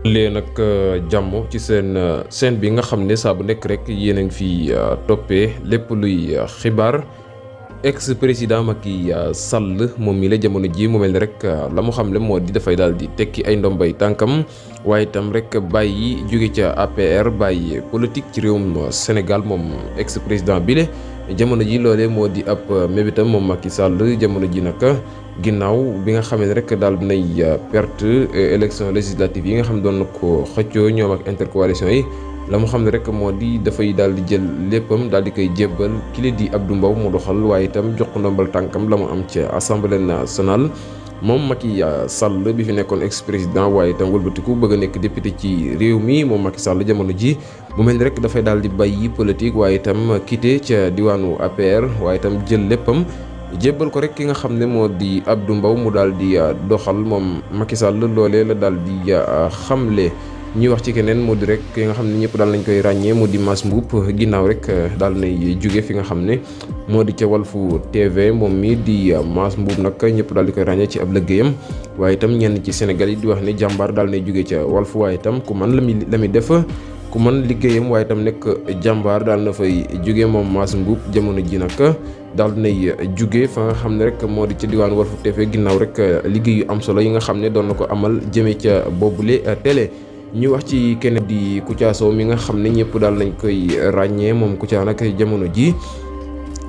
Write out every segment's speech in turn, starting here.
leen nag jàmm ci seen chaîne bi nga xam ne saa bu nekk rek yéen a ngi fi toppee lépp luy xibaar ex président Macky Sall moom mi la jamono ji mu mel ni rek la mu xam le moo di dafay daal di tekki ay ndombay tànkam waaye itam rek bàyyi jóge ca APR bàyyi politique ci réewum Sénégal moom ex président bi le jamono ji loolee moo di ab mébitam moom Macky Sall jamono ji nag ginnaaw bi nga xamee ne rek daal dinay perte élection législative yi nga xam doon na ko xëccoo ñoom ak intercoalition yi la mu xam ne rek moo di dafay daal di jël léppam daal di koy jébbal kili di Abdou Mbow mu doxal waaye itam jox ko ndombal tànkam la mu am ca assemblée nationale moom Macky Sall bi fi nekkoon ex président waaye itam wëlbatiku bëgg a nekk député ci réew mi moom Macky Sall jamono ji mu mel ni rek dafay daal di bàyyi politique waaye itam quitté ca diwaanu APR waaye itam jël léppam jébbal ko rek ki nga xam ne moo di Abdou Mbow mu daal di doxal moom Macky Sall loolee la daal di xamle. ñuy wax ci keneen moo di rek ki nga xam ne ñëpp daal nañ koy ràññee moo di Mass Mboup ginnaaw rek daal nay jóge fi nga xam ne moo di ca Walfu TV moom mi di Mass Mboup nag ñëpp daal di koy ràññee ci ab liggéeyam waaye itam ñenn ci Sénégal yi di wax ne jàmbaar daal nay jóge ca Walfu waaye itam ku man la muy def ku man liggéeyam waaye itam nekk jàmbaar daal na fay jóge moom Mass Mboup jamono ji nag daal nay jóge fa nga xam ne rek moo di ca diwaan Walfu TV ginnaaw rek liggéey yu am solo yi nga xam ne doon na ko amal jëmee ca boobule télé. ñu wax ci keneen di Kouthia Show mi nga xam ne ñëpp daal nañ koy ràññee moom Kouthia nag jamono ji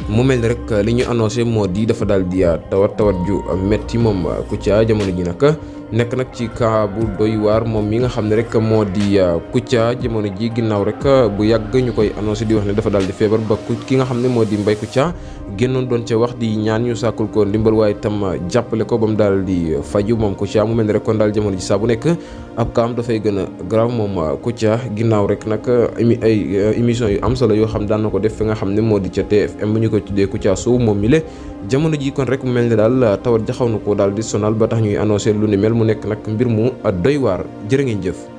mu mel ni rek li ñu annoncé moo di dafa daal di tawat ju metti moom Kouthia jamono ji nag nekk nag ci cas bu doy waar moom mi nga xam ne rek moo di Kouthia jamono ji ginnaaw rek bu yàgg ñu koy annoncé di wax ne dafa daal di feebar ba ki nga xam ne moo di Mbaye Kouthia génnoon doon ca wax di ñaan ñu sàkkul ko ndimbal waaye itam jàppale ko ba mu daal di faju moom Kouthia mu mel ni rek kon daal jamono ji saa bu nekk ab kaam dafay gën a grave moom Kouthia ginnaaw rek nag ay émission yu am solo yoo xam daan na ko def fi nga xam ne moo di ca TFM bu ñu koy tuddee Kouthia Show moom mi le jamono ji kon rek mu mel ni daal tawat jaxaw na ko daal di sonal ba tax ñuy annoncé lu ni mel mu nekk nag mbir mu doy waar jërë ngeen jëf.